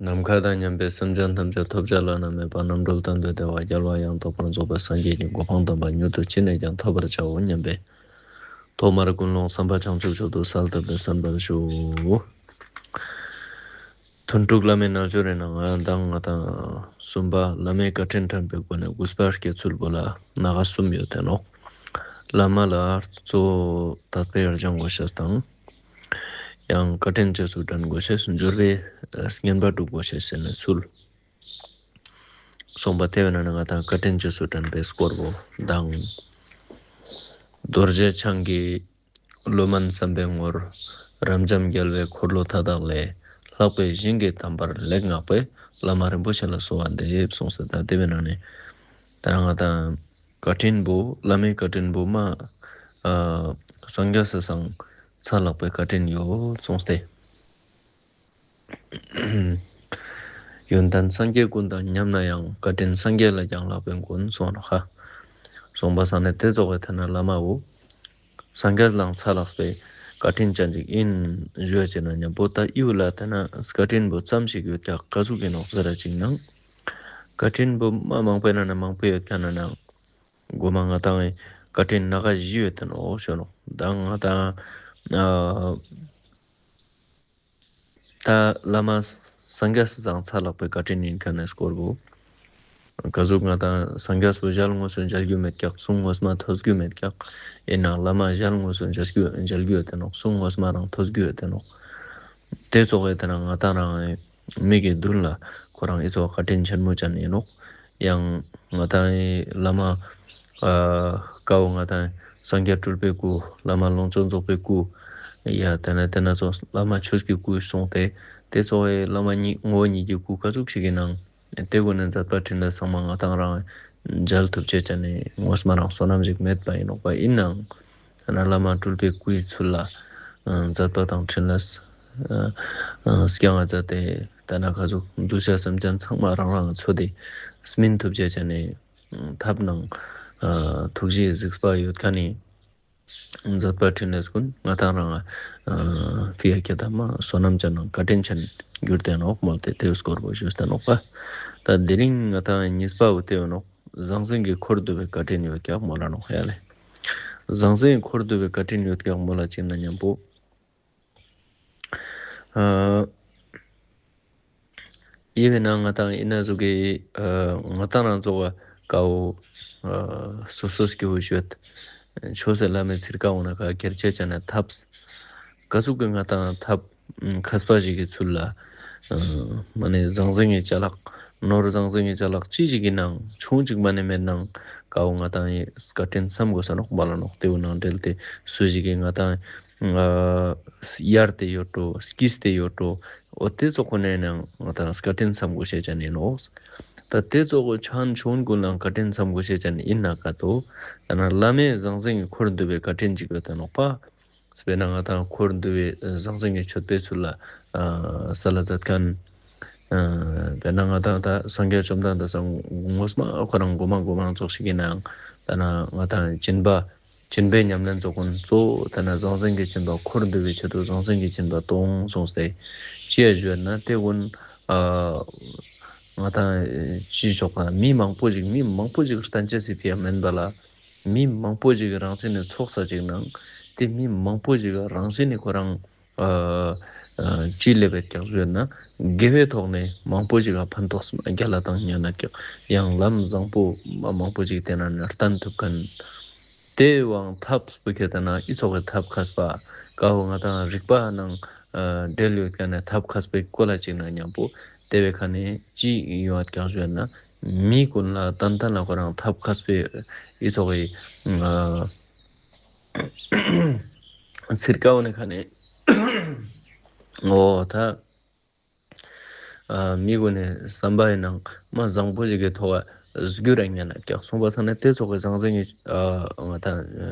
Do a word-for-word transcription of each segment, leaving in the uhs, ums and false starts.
ནམ་མཁའ་དང་མཉམ་པའི་སེམས་ཅན་ཐམས་ཅད་ཐོབ་བྱ་བླ་ན་མེད་པ་རྣམ་གྲོལ་གཏན་དུ་བདེ་བ་རྒྱལ་བ་ཡང་དག་པར་རྫོགས་པའི་སངས་རྒྱས་ཀྱི་གོ་འཕང་དམ་པ་མྱུར་དུ་ཅི་ནས་ཀྱང་ཐོབ་པར་བྱའོ་སྙམ་པའི་ཐོག་མར་ཀུན་སློང་བསམ་པ་བྱང་ཆུབ་མཆོག་ཏུ་གསལ་བཏབ་སྟེ་གསན་པར་ཞུ། ཐུན་དྲུག་བླ་མའི་རྣལ་འབྱོར་ཡིན་ན་ང་དང་ང་དང་གསུམ་པ་བླ་མའི་བཀའ་དྲིན་དྲན་པའི་སྒོ་ནས་གུས་པ་སྐྱེ་ཚུལ་བོ་ལ་སྣ་ཁ་གསུམ་ཡོད་དེ་ནོག་བླ་མ་ལ་གཙོ་བོ་དད་པས་སྦྱང་དགོས་ཤེས་དང་། ཡང་བཀའ་དྲིན་རྗེས་སུ་དྲན་དགོས་ཤེས། འབྱོར་པའི་བསྙེན་པ་སྒྲུབ་དགོས་ཤེས་ཟེར་ནས་ཚུལ། གསུངས་པ་དེ་བས་ན་ང་དང་བཀའ་དྲིན་རྗེས་སུ་དྲན་པའི་སྐོར་བོ་དང་། རྡོ་རྗེ་འཆང་གི་ལུས་སྨིན་བསམ་པའི་ངོར། རབ་འབྱམས་རྒྱལ་བའི་འཁོར་ལོ་མཐའ་དག་ལས། ལྷག་པའི་ཞིང་གི་དམ་པར་ལེགས་བསྔགས་པའི། བླ་མ་རིན་པོ་ཆེ་ལ་གསོལ་བ་འདེབས་གསུངས་ས། ད་དེ་བས་ན་ནི་ད་ང་དང་བཀའ་དྲིན་བོ་བླ་མའི་བཀའ་དྲིན་བོ་མ་ཨ་སངས་རྒྱས་སི་སང་ཆ་ལྷག་པའི་བཀའ་དྲིན་ཡོད་གསུངས་ཏེ། ཡོན་ཏན་སངས་རྒྱས་ཀུན་དང་མཉམ་ན་ཡང་། བཀའ་དྲིན་སངས་རྒྱས་ལས་ཀྱང་ལྷག་པའི་མགོན་གསུངས་ནོག་ཧ། གསུངས་པ་སང་ནི་དེ་ཙོགས་སི་ཐད་ན་བླ་མ་བོ་སངས་རྒྱས་ལའང་ཆ་ལྷག་པའི་བཀའ་དྲིན་ཅན་ཅིག་ཡིན་ཞུ་བ་ཅིག་ན་མཉམ་པོ་ད་ཨི་བོ་ལ་ཐད་ན་བཀའ་དྲིན་བོ་ཙམ་ཞིག་ཡོད་ཀྱག་ག་ཟུག་ཡིན་ནོག་ཟེར་ར་ཅིག་ན། བཀའ་དྲིན་བོ་མ་མང་པོ་ཡིན་ན་ན་མང་པོ་ཡོད་ཀྱག་ན་ན། གོ་མ་ང་དང་བཀའ་དྲིན་སྣ་ཁ་བཞི་ཡོད་དེ་ནོག་ཞུ་ནོག་ད་ང་དང་ཨ་ད་བླ་མ་སངས་རྒྱས་སི་སང་ཆ་ལྷག་པའི་བཀའ་དྲིན་ཡིན་མཁན་ནི་སྐོར་བོ། ག་ཟུག་ང་དང་སངས་རྒྱས་པོ་ཞལ་དངོས་སུ་མཇལ་རྒྱུ་མེད་ཀྱག་གསུང་ངོ་མ་ཐོས་རྒྱུ་མེད་ཀྱག་ཡིན་ནའང་བླ་མ་ཞལ་དངོས་སུ་མཇལ་རྒྱུ་མཇལ་རྒྱུ་ཡོད་དེ་ནོག་གསུང་ངོ་མ་རང་ཐོས་རྒྱུ་ཡོད་དེ་ནོག་དེ་ཙོགས་སི་ཐད་ན་ང་དང་རང་མིག་གི་མདུན་ལ་ཁོ་རང་ཨི་ཙོགས་བཀའ་དྲིན་ཆེན་མོ་ཅན་ཡིན་ནོག་ཡང་ང་དང་ངི་བླ་མ་ཨ་ཀ་བོ་ང་དང་སངས་རྒྱས་སྤྲུལ་པའི་སྐུ། བླ་མ་ལོངས་སྤྱོད་རྫོགས་པའི་སྐུ། ཡ་དེ་ན་དེ་ན་ཙོགས་བླ་མ་ཆོས་ཀྱི་སྐུ་གསུངས་ཏེ། དེ་ཙོགས་སི་བླ་མ་ཉིད་ངོ་བོ་ཉིད་ཀྱི་སྐུ་ག་ཟུག་ཞིག་ཡིན་ནའང་དེ་གུན་ནི་མཛད་པ་འཕྲིན་ལས་ཚང་མ་ང་དང་རང་མཇལ་ཐུབ་ཅེས་ཅན་ནི་ངོ་མ་རང་བསོད་ནམས་ཤིག་མེད་པ་ཡིན་ནོག་པ། ཡིན་ནའང་ཐ་ན་བླ་མ་སྤྲུལ་པའི་སྐུའི་ཚུལ་ལ་ཨ་མཛད་པ་དང་འཕྲིན་ལས་ཨ་ཨ་སྐྱང་ང་མཛད་དེ་ཐ་ན་ག་ཟུག་གདུལ་བྱ་སེམས་ཅན་ཚང་མ་རང་རང་ཚོ་དེ་སྨིན་ཐུབ་ཅེས་ཅན་ནི་ཐབས་ནང་ཨ་ཐུགས་རྗེ་གཟིགས་པ་ཡོད་མཁན་ནི་མཛད་པ་འཕྲིན་ལས་གུན་ང་དང་རང་ཨ་ཕི་ཡ་ཁྱེད་ཐ་མ་བསོད་ནམས་ཅན་ནང་བཀའ་དྲིན་ཅན་གྱུར་ཏེ་ནོག་མོལ་ཏེ་དེའི་སྐོར་བོ་ཞུས་ཏེ་ནོག་པ། ད་དེ་རིང་ང་དང་གཉིས་པ་བོ་དེ་ཡོད་ནོག་ཟང་ཟིང་གི་འཁོར་འདུལ་བའི་བཀའ་དྲིན་ཡོད་ཀྱག་མོལ་ལ་ནོག་ཡ་ལེ། ཟང་ཟིང་གི་འཁོར་འདུལ་བའི་བཀའ་དྲིན་ཡོད་ཀྱག་མོལ་ལ་ཅིག་ན་མཉམ་པོ། ཨ་ཡིན་ན་ང་དང་ཡིན་ན་ཟུག་གི་ཨ་ང་དང་རང་ཚོ་བ་ཀ་བོ་ཨ་སོ་སོ་སྐྱེ་བོ་ཤོད་ཆོས་སི་བླ་མའི་ཚིར་ཀ་འོང་ན་ཀ་ཁྱེར་ཆེ་ཆ་ན་ཐབས་ག་ཟུག་གི་ང་དང་ཐབས་མཁས་པ་ཞིག་གི་ཚུལ་ལ་ཨ་མ་ནེ་ཟང་ཟིང་གི་ཅ་ལག་ནོར་ཟང་ཟིང་གི་ཅ་ལག་ཅི་ཞིག་གི་ནང་ཆུང་ཅིག་མ་ནེ་མེད་ནང་ཀ་བོ་ང་དང་ཡི་བཀའ་དྲིན་བསམ་དགོས་ས་ནོག་མོལ་ལ་ནོག་དེ་བོ་ནང་འབྲེལ་ཏེ་སུ་ཞིག་གི་ང་དང་ཨ་གཡར་ཏེ་ཡོད་འགྲོ་སྐྱིས་ཏེ་ཡོད་འགྲོ་འོ་དེ་ཙོགས་ཁོ་ནའི་ནང་ང་དང་བཀའ་དྲིན་བསམ་དགོས་ཤེས་ཅན་ཡིན་ནོག་ད་དེ་ཙོགས་ཆུང་ཆུང་གུན་ལའང་བཀའ་དྲིན་བསམ་དགོས་ཤེས་ཅན་ཡིན་ན་ཀ་ཏོ། ད་ན་བླ་མའི་ཟང་ཟིང་གི་འཁོར་འདུལ་བའི་བཀའ་དྲིན་ཅིག་ཡོད་དེ་ནོག་པ། དཔེར་ན་ང་དང་འཁོར་འདུལ་བའི་ཟང་ཟིང་གི་མཆོད་པའི་ཚུལ་ལ་ཨ་སལ་ལ་མཛད་མཁན། ཨ་དཔེར་ན་ང་དང་ད་སངས་རྒྱས་བཅོམ་ལྡན་འདས་སང་ངོ་མ་ཁོ་རང་གོ་མ་གོ་མ་རང་ཙོགས་ཤིག་ཡིན་ནའང་ད་ན་ང་དང་སྦྱིན་པ་སྦྱིན་པའི་ཉམས་ལེན་ཙོགས་གུན་གཙོ་བོ་ད་ན་ཟང་ཟིང་གི་སྦྱིན་པ་འཁོར་འདུལ་བའི་ཆེད་དུ་ཟང་ཟིང་གི་སྦྱིན་པ་གཏོང་གསུངས་ཏེ་ཅི་ཡ་ཞུ་ན་དེ་གུན་ཨ་ང་དང་ཅི་ཆོག་པ་མི་མང་པོ་ཞིག་མི་མང་པོ་ཞིག་བསྟན་ཅེས་སི་ཕི་ཡ་མེན་པ་ལ། མི་མང་པོ་ཞིག་རང་བཞིན་ནི་ཚོགས་ས་ཅིག་ནང་དེ་མི་མང་པོ་ཞིག་རང་བཞིན་ནི་ཁོ་རང་ཨ་ཨ་ཅི་ལེབ་བེད་ཀྱག་ཞུ་ན་དགེ་བའི་ཐོག་ནས་མང་པོ་ཞིག་ག་ཕན་ཐོགས་རྒྱལ་ལ་བཏང་ཉན་ན་ཀྱག་ཡང་ལམ་བཟང་པོ་མ་མང་པོ་ཞིག་དེ་ན་ནི་བསྟན་ཐུབ་མཁན། དེ་བའང་ཐབས་པོ་ཁྱེད་ལྟ་ན་ཨི་ཙོགས་སི་ཐབས་མཁས་པ་ཀ་བོ་ང་དང་རིག་པ་ནང་ཨ་འབྲེལ་ཡོད་མཁན་ནི་ཐབས་མཁས་པའི་སྐོར་ལ་ཅིག་ན་མཉམ་པོ་དེ་བའི་ཁ་ནས་ཅི་ཡོང་བ་ཀྱག་ཞུ་ན། མི་ཀུན་ལ་ཏན་ཏན་ལ་ཁོ་རང་ཐབས་མཁས་པའི་ཨི་ཙོགས་སི་ཨ་ཚིར་ཀ་བོ་ནི་ཁ་ནས་འོ་ད་ཨ་མི་ཀུན་ནི་བསམ་པ་ཡི་ནང་མ་བཟང་པོ་ཞིག་གི་ཐོག་ག་སྒྱུར་ར་ཉན་ན་ཀྱག་གསུངས་པ་ས་ནས་དེ་ཙོགས་སི་ཟང་ཟིང་གི་ཨ་ང་དང་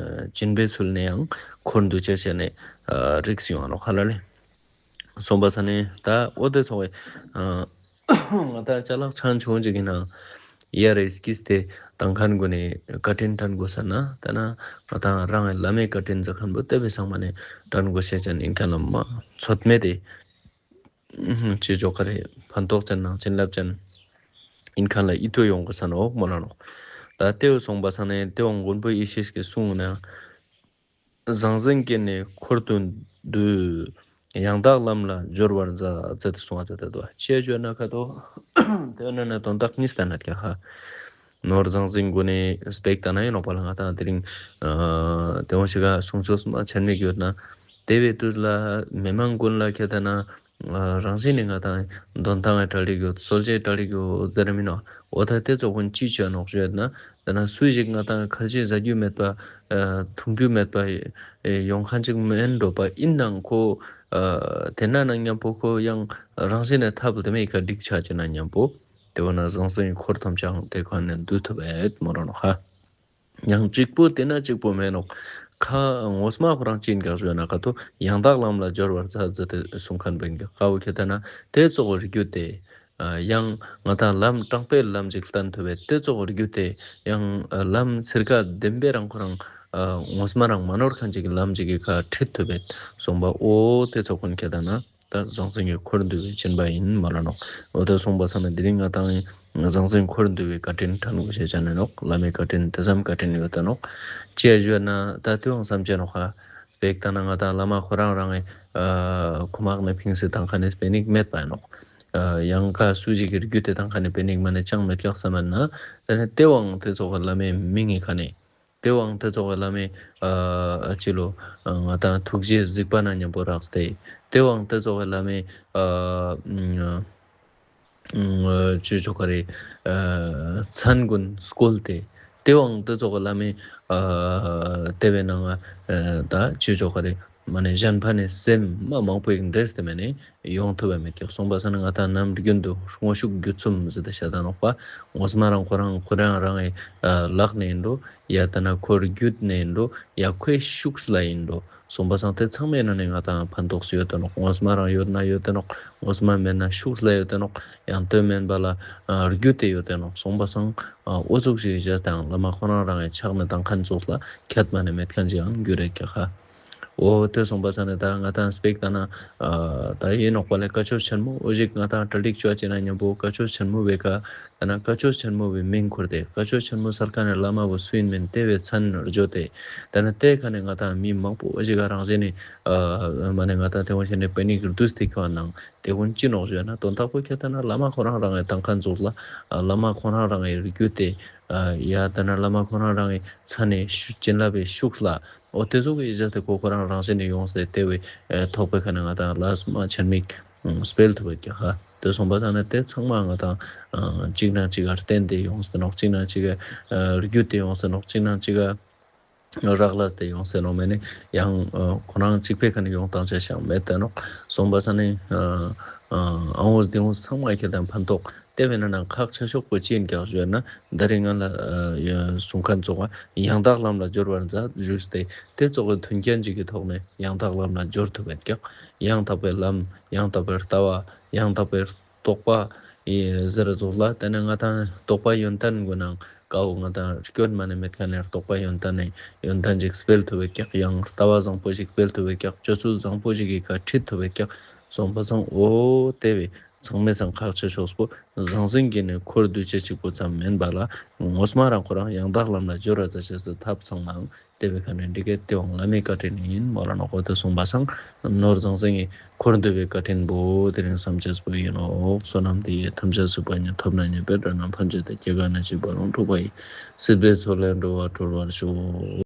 སྦྱིན་པའི་ཚུལ་ནས་ཡང་འཁོར་འདུལ་ཅེས་བྱས་ནས་ཨ་རིགས་ཡོང་བ་ནོག་ཧ་ལ་ལེ། གསུངས་པ་ས་ནས་ད་འོ་དེ་ཙོགས་སི་ཨ་ང་དང་ཅ་ལག་ཆུང་ཆུང་ཅིག་གི་ནང་ཡ་རེ་སྐྱིས་ཏེ་བཏང་མཁན་ཀུན་ནི་བཀའ་དྲིན་དྲན་དགོས་ས་ན་ད་ན་ང་དང་རང་གི་བླ་མའི་བཀའ་དྲིན་ཟེར་མཁན་པོ་དེ་བས་ཚང་མ་ནས་དྲན་དགོས་ཤེས་ཅན་ཡིན་མཁན་ལ་མ་ཚོད་མེད་དེ། ཅི་ཅོ་ཁ་རེ་ཕན་ཐོགས་ཅན་ནང་བྱིན་རླབས་ཅན་ཨིན་ཁན་ལ་ཨིད་ཏུ་ཡོང་གོས་ས་ནོག་མོལ་ལ་ནོག། ད་ཏེ་བོ་སོང་པ་སང་ནེ་ཏེ་བོ་མགོན་པོ་ཡེ་ཤེས་ཀྱི་གསུང་ན། ཟང་ཟིང་གི་ནི་འཁོར་དུ་འདུས། ཡང་དག་ལམ་ལ་སྦྱོར་བར་མཛད། ཟེར་ཏེ་གསུངས་པ་ཟེར་ཏེ་འདུག། ཅི་ཞུ་ན་ཁ་ཏོ། ཏེ་ནེ་ནི་དོན་དག་གཉིས་ལྟ་ན་ཀྱང་ཧ། ནོར་ཟང་ཟིང་གུན་ནི་སྤེ་ར་ལྟ་ན་ཡིན་ནོག་པ་ལ། ང་དང་དེ་རིང་ཨ་ཏེ་བོ་ཞིག་ག་གསུང་ཆོས་མ་ཆེན་མོ་ཡོད་ན། ཏེ་བོའི་དུས་ལ་མི་མང་གུན་ལ་ཁྱད་ད་ན་ཨ་རང་བཞིན་ནི་ང་དང་དོན་ཐང་ངི་གྲ་སྒྲིག་ཡོད། གསོལ་ཇའི་གྲ་སྒྲིག་ཡོད་ཟེར་མིན་ནོག། འོ་ད་ཏེ་ཙོགས་གུན་ཅི་ཅོ་ནོག་ཞུ་ཡོད་ན། ཏེ་ན་སུ་ཞིག་ང་དང་ཁར་ཇི་ཟ་རྒྱུ་མེད་པ་ཨ་འཐུང་རྒྱུ་མེད་པ་ཨེ་ཡོང་ཁན་ཅིག་མེན་འགྲོ་པ་ཨིན་ནའང་ཁོ་ཨ་ཏེ་ན་ན་ཉམ་པོ་ཁོ་ཡང་རང་བཞིན་ནི་ཐབས་ལ་ཏེ་མེ་ཀ་སྒྲིག་ཆ་ཅེ་ན་ཉམ་པོ། ཏེ་བོ་ན་ཟང་ཟིང་གི་འཁོར་ཐམས་ཅད་ཏེ་ཁོ་ནེ་འདུལ་ཐུབ་བེད་མོལ་ལ་ནོག་ཧ། ཡང་གཅིག་པོ་ཏེ་ན་གཅིག་པོ་མེན་ནོག། ཁ་ངོ་མ་ཁོ་རང་ཅི་ཨིན་ཀྱག་ཞུ་ན་ཁ་ཏོ་ཡང་དག་ལམ་ལ་སྦྱོར་བར་མཛད་ཟེར་ཏེ་གསུང་ཁན་བོ་ཨིན་ཀྱག། ཁ་བོ་ཁྱད་ད་ན་ཏེ་ཙོགས་རྒྱུད་དེ་ཨ་ཡང་ང་དང་ལམ་དྲང་པོའི་ལམ་ཅིག་བསྟན་ཐུབ་བེད། ཏེ་ཙོགས་རྒྱུད་དེ་ཡང་ཨ་ལམ་ཚིར་ཁ་བདེན་པའི་རང་ཁོ་རང་ཨ་ངོ་མ་རང་མ་ནོར་ཁན་ཅིག་གི་ལམ་ཅིག་གི་ཁ་ཁྲིད་ཐུབ་བེད་གསུངས་པ། འོ་ཏེ་ཙོགས་གུན་ཁྱད་ད་ན། ད་ཟང་ཟིང་གི་འཁོར་འདུལ་བའི་སྦྱིན་པ་ཨིན་མོལ་ལ་ནོག། འོ་ད་གསུངས་པ་སང་ན་དེ་རིང་ང་དང་ཟང་ཟིང་འཁོར་འདུལ་བའི་བཀའ་དྲིན་དྲན་གོས་ཤེས་ཅན་ནི་ནོག། བླ་མའི་བཀའ་དྲིན་ཏེ་ཙམ་བཀའ་དྲིན་ཡོད་ད་ནོག། ཅི་ཞུ་ན་ད་ཏེ་བོ་བསམ་ཅེ་ནོག་ཧ། སྤེ་ར་ལྟ་ན་ང་དང་བླ་མ་ཁོ་རང་རང་ངི་ཨ་ཁོ་མག་ནེ་ཕིངས་ཏེ་ཏང་ཁན་ནི་པེ་ནིག་མེད་པ་ཨིན་ནོག། ཨ་ཡང་ཁ་སུ་ཞིག་གི་རྒྱུད་དེ་ཏང་ཁན་ནི་པེ་ནིག་མ་ནེ་ཅང་མེད་ཀྱག་བསམ་ན། ཏེ་ནེ་ཏེ་བོའང་ཏེ་ཙོགས་བླ་མའི་མིང་ངི་ཁ་ནེ། ཏེ་བོའང་ཏེ་ཙོགས་བླ་མའི་ཨ་ཅི་ལོ་ཨ་ང་དང་ཐུགས་རྗེ་གཟིགས་པ་ན་ཉམ་པོ་རགས་ཏེ། ཏེ་བོའང་ཏེ་ཙོགས་བླ་མའི་ཨ་ཨ་ཅི་ཙོགས་རེ་ཨ་མཚན་གུན་སྐོལ་ཏེ། ཏེ་བོའང་ཏེ་ཙོགས་བླ་མའི་ཨ་ཏེ་བོའི་ནང་ང་ཨ་ད་ཅི་ཙོགས་རེ་མ་ནེ་གཞན་ཕན་ནི་སེམས་མ་མང་པོ་ཞིག་འདྲེས་ཏེ་མ་ནེ་ཡོང་ཐུབ་བ་མེད་ཀྱག། གསུངས་པ་སང་ན་ང་དང་ནམ་རྒྱུན་དུ་དངོས་ཤུགས་བརྒྱུད་གསུམ་ཟེར་ཏེ་བཤད་ད་ནོག་པ། ངོ་མ་རང་ཁོ་རང་ཁོ་རང་རང་ངི་ཨ་ལག་ནེ་ཨིན་འགྲོ། ཡ་ཏེ་ན་ཁོ་རྒྱུད་ནེ་ཨིན་འགྲོ། ཡ་ཁོའི་ཤུགས་ལ་ཨིན་འགྲོ། གསུངས་པ་སང་ཏེ་ཚང་མའི་ནང་ནེ་ང་དང་ཕན་ཐོགས་ཡོད་དེ་ནོག། ངོ་མ་རང་ཡོད་ན་ཡོད་དེ་ནོག། ངོ་མ་མེན་ན་ཤུགས་ལ་ཡོད་དེ་ནོག། ཡང་ཏེ་མེན་པ་ལ་ཨ་རྒྱུད་དེ་ཡོད་དེ་ནོག། གསུངས་པ་སང་ཨ་འོ་ཙོགས་ཤིག་བཞག་དང་བླ་མ་ཁོ་རང་རང་ངི་ཕྱག་ནེ་ཏང་ཁན་ཙོགས་ལ་ཁྱད་མ་ནེ་མེད་ཁན་ཅིག་ཡང་འགྱུར་རེ་ཀྱག་ཧ། འོ་ཏེ་གསུངས་པ་སང་ན་ད་ང་དང་སྤེ་ར་ལྟ་ན་ཨ་ད་ཨིན་ནོག་པ་ལེ། བཀའ་ཆོས་ཆེན་མོ་འོ་ཞིག་ང་དང་གྲ་སྒྲིག་ཅོ་ཅེ་ན་ཉམ་པོ་བཀའ་ཆོས་ཆེན་མོ་བོའི་ཀ་ད་ན་བཀའ་ཆོས་ཆེན་མོ་བོའི་མིང་ཁུར་ཏེ་བཀའ་ཆོས་ཆེན་མོ་སལ་ཁན་ནི་བླ་མ་བོ་སུ་ཨིན་མིན་ཏེ་བོའི་མཚན་བརྗོད་དེ། ད་ན་ཏེ་ཁ་ནེ་ང་དང་མི་མང་པོ་འོ་ཞིག་ག་རང་བཞིན་ནི་ཨ་མ་ནེ་ང་དང་ཏེ་བོ་ཞིག་ནེ་པེ་ནིག་རྡུས་ཏེ་ཁྱོང་ནང་ཏེ་གུན་ཅི་ནོག་ཞུ་ན་དོན་དག་པོ་ཁྱད་ད་ན་བླ་མ་ཁོ་རང་རང་ངི་ཏང་ཁན་ཙོགས་ལ་ཨ་བླ་མ་ཁོ་རང་རང་ངི་རྒྱུད་དེ་ཨ་ཡ་ད་ན་བླ་མ་ཁོ་རང་རང་ངི་མཚན་ནེ་ཤུ་བྱིན་རླབས་པའི་ཤུགས་ལ། འོ་ཏེ་ཙོགས་ཀྱི་ཡིད་ཆེས་ཏེ་ཁོ་ཁོ་རང་རང་བཞིན་ནེ་ཡོངས་ཏེ་ཏེ་བོའི་ཨེ་ཐོག་པའི་ཁ་ནེ་ང་དང་ལས་མ་ཆེན་མིག་སྤེལ་ཐུབ་པ་ཀྱག་ཧ། ཏེ་གསུངས་པ་སང་ན་ཏེ་ཚང་མ་ང་དང་ཨ་གཅིག་ནང་གཅིག་ག་བརྟེན་ཏེ་ཡོངས་ཏེ་ནོག། གཅིག་ནང་གཅིག་ག་ཨ་བརྒྱུད་དེ་ཡོངས་ཏེ་ནོག། གཅིག་ནང་གཅིག་ག་རག་ལས་ཏེ་ཡོངས་ཏེ་ནོག། མེན་ན་ཡང་ཨ་ཁོ་རང་གཅིག་པའི་ཁ་ནེ་ཡོང་ཏང་ཆ་ཞིག་མེད་དེ་ནོག། གསུངས་པ་སང་ན་ཨ་ཨ་འོ་ཏེ་འོ་ཚང་མ་ཁྱད་དང་ཕན་ཐོགས། ཏེ་བས་ན་ནང་ཁག་ཆེ་ཤོས་པོ་ཅི་ཨིན་ཀྱག་ཞུ་ན་ད་རིང་ང་ལ་ཨ་གསུང་ཁན་ཙོགས་ཡང་དག་ལམ་ལ་སྦྱོར་བར་མཛད་ཞུས་ཏེ་ཏེ་ཙོགས་ཀྱི་མཐུན་རྐྱེན་ཅིག་གི་ཐོག་ནེ་ཡང་དག་ལམ་ལ་སྦྱོར་ཐུབ་བད་ཀྱག། ཡང་དག་པའི་ལམ་ཡང་དག་པའི་ལྟ་བ་ཡང་དག་པའི་རྟོགས་པ་ཟེར་ཙོགས་ལ་ཏེ་ནེ་ང་དང་རྟོགས་པ་ཡོན་ཏན་གུན་ནང་ཀ་བོ་ང་དང་སྐྱོན་མ་ནེ་མེད་ཁན་ནི་རྟོགས་པ་ཡོན་ཏན་ནི་ཡོན་ཏན་ཅིག་སྤེལ་ཐུབ་བད་ཀྱག། ཡང་ལྟ་བ་བཟང་པོ་ཞིག་སྤེལ་ཐུབ་བད་ཀྱག། སྤྱོད་ཚུལ་བཟང་པོ་ཞིག་གི་ཁ་ཁྲིད་ཐུབ་བད་ཀྱག། གསུངས་པ་སང་འོ་ཏེ་བས་ཚང་མའི་སང་ཁག་ཆེ་ཤོས་པོ་ཟང་ཟིང་གི་ནི་འཁོར་འདུལ་ཅེས་གཅིག་པོ་ཙམ་མེན་པ་ལ་ངོ་མ་རང་ཁོ་རང་ཡང་དག་ལམ་ལ་སྦྱོར་བ་ཙ་ཆེ་སི་ཐབས་ཚང་མའང་ཏེ་བོའི་ཁ་ནེ་འགྲིག་གེ། ཏེ་བོའང་བླ་མའི་བཀའ་དྲིན་ཨིན་མོལ་ལ་ནོག། འོ་ཏེ་གསུངས་པ་སང་ནོར་ཟང་ཟིང་གི་འཁོར་འདུལ་བའི་བཀའ་དྲིན་པོ་དེ་རིང་བསམ་ཅེས་པོ་ཨིན་ནོག། བསོད་ནམས་འདི་ཡིས་ཐམས་ཅད་གཟིགས་པ་ཉིད། ཐོབ་ནས་ཉེས་པའི་དགྲ་རྣམས་ཕམ་བྱས་ཏེ། སྐྱེ་རྒ་ན་འཆིའི་རྦ་ཀློང་འཁྲུགས་པ་ཡི། སྲིད་པའི་མཚོ་ལས་འགྲོ་བ་སྒྲོལ་བར་ཤོག།